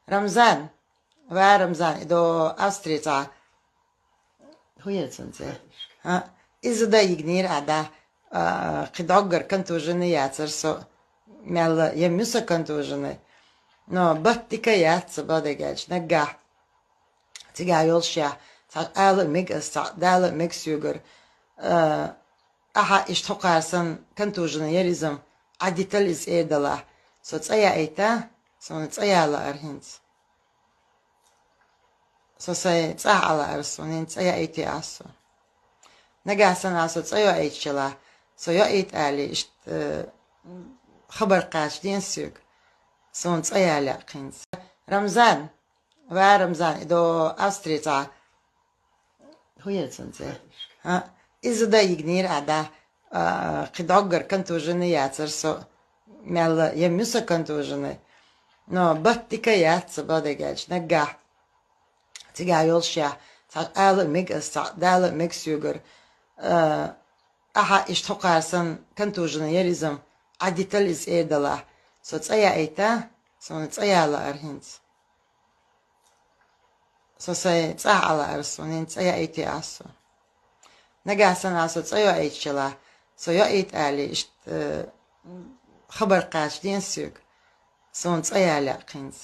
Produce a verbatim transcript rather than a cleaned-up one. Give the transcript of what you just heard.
Рамзан, ва Рамзан, идо Австри цӀа. ХӀу яцунца? А, иза да йигнир ада. А, кхидоггар контуженный яцар со. Мелла, я мюса контуженный. Но баттика яца бадагача нагга. Цига йолшя, ца ала миг ас, ца дала миг сюгар. А, аха ишт хукарсан контуженный яризм. Адитал из эрдала. Со цӀа яйта, со цӀа яла архинц. Со сай цӀа ала арсунин цӀа яйти асу. Нагасан асу цӀа яйчила. Со яйт али ишт, э, хабар каш дин сюг. Сон цӀа яла архинц. Рамзан, ва Рамзан, идо Австри цӀа. ХӀу яцунца? А, иза да йигнир ада. А, кхидоггар контуженный яцар со. Мелла, я мюса контуженный. Но баттика яца бадагача нагга. Цига йолшя, ца ала миг ас, ца дала миг сюгар. А, аха ишт хукарсан контуженный яризм. Адитал из эрдала. Со цӀа яйта, со цӀа яла архинц. Со сай цӀа ала арсунин цӀа яйти асу. Нагасан асу цӀа яйчила. Со яйт али ишт, э, хабар каш дин сюг. Сон цӀа яла архинц.